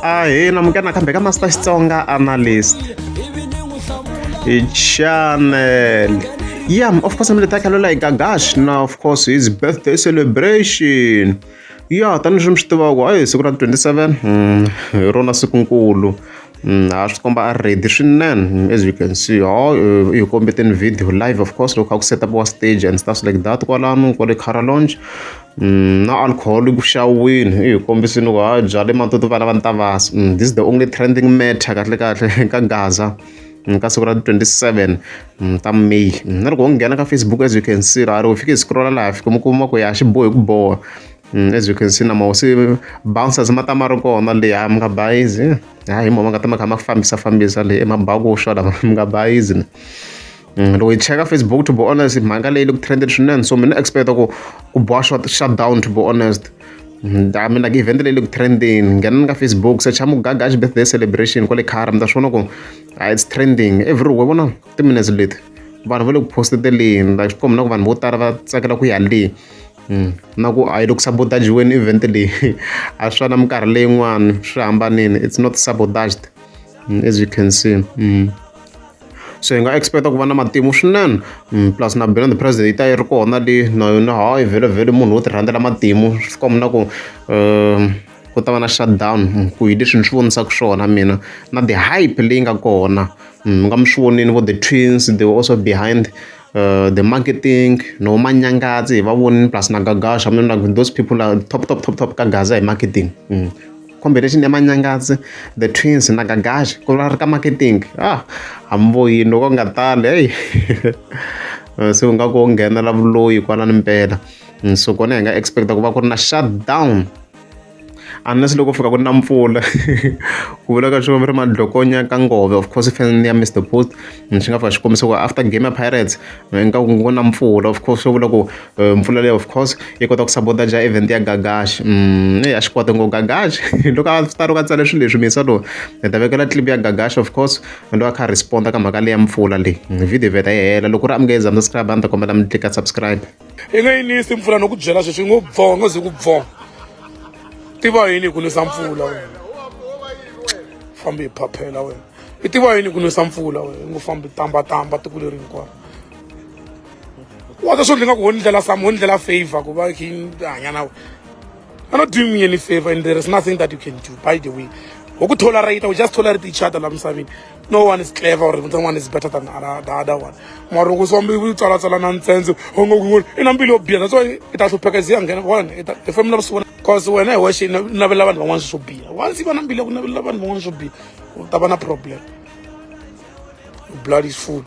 Ahee, namukela nakambe ka Master Xitsonga Analyst channel. Yeah, of course, I'm the like Gagash now, of course, his birthday celebration. Yeah, tanihileswi mi swi tivaka a hi siku ra 27 hi rona sikunkulu. A swi komba a ri ready swinene as you can see ha hi kombeteni video live of course loko kha ku set up wa stage and stuff like that kwalano kwale Cara Lounge. Na alcohol ku xaviwini i hi kombisini ku ha byale matutu vana va Ntavasi. This is the only trending matter kahle kahle ka Gaza ka siku ra 27 ta May. Na loko ho nghena ka Facebook as you can see laha loko hi fike hi scroll laha fika mi kuma ku ya xi bohi ku boha. As you can see na mahosi bouncers ma ta ma ri kona le ha mi nga bayizi ha hi mo ma nga ta ma kha ma fambisa fambisa le emabakuxwa lama mi nga bayizi. Loko hi cheka Facebook to be honest mhaka leyi le ku trendeni swinene so mina expect ku ku boha shutdown to be honest. I mean like event leyi le ku trendeni nghena ka Facebook search Mugagash birthday celebration kwale Cara mi ta swi vona ku it's trending everywhere vona ti-minutes leti vanhu va le ku posteteleni like swi komba na ku vanhu vo tala va tsakela ku ya le. Na ku a yi le ku sabotajiweni event leyi a swi fani na minkarhi leyin'wani swi hambanile it's not sabotaged as you can see. So hi nga expect ku va na matimu swinene plus na Benny the President yi ta yi ri kona le na yona hayi vhele munhu wo ti rhandzela matimu swi komba na ku ku ta va na shutdown ku hi leswi ni swi vonisaka swona mina na the hype leyi nga kona. Mi nga mi swi vonini vo the twins they were also behind the marketing no Manyangatsi hi va vonini plus na Gagash I mean like those people are top top top top ka Gaza hi marketing. Combination ya Manyangatsi the twins na Gagash ku va ri ka marketing ah hambi loko nga tali hey se u nga ku nghenela vuloyi kwalani mpela. So kona hi nga expect ku va ku ri na shutdown unless loko fika ku ri na mpfula ku vula ka xona ri madlokonya ka ngove of course fan ya Mr Post xi nga fika xi kombisa ku after game ya Pirates nga ku na mpfula of course swi vula ku mpfula leyi of course yi kota ku sabotage event ya Gagash. A xi kota ngo Gagash loko a ta loko a tsale swilo leswi misa lowu hi ta vekela clip ya Gagash of course loko a kha a responda ka mhaka leyi ya mpfula leyi video vheta yi hela loko ri amukeza mi subscribe a ni ta kombela mi tlika subscribe. I nga yi nisi mpfula no ku byela sweswi ngo bvo ngo ze ku bvo tiva yini ku nisa mpfula wena fambi hi phaphela wena i tiva yini ku nisa mpfula wena ngo fambi tamba tamba tiko leri hinkwaro wa ta swo ndzi nga ku ho ni ndlela sam ho ni ndlela favor ku va khi hanya na wena I'm not doing me any favor and there is nothing that you can do by the way ho ku tolerate we just tolerate each other la misaveni no one is clever or someone is better than the other one mara loko swi u tsalatsala na ntsendze i na mbilu yo biha that's why i ta hlupheka zi ya nghena wena i fanele lava swi vona cause wena hi wexe i navela vanhu van'wana swo biha once i va na mbilu ya ku navela vanhu van'wana swo biha u ta va na problem blood is food.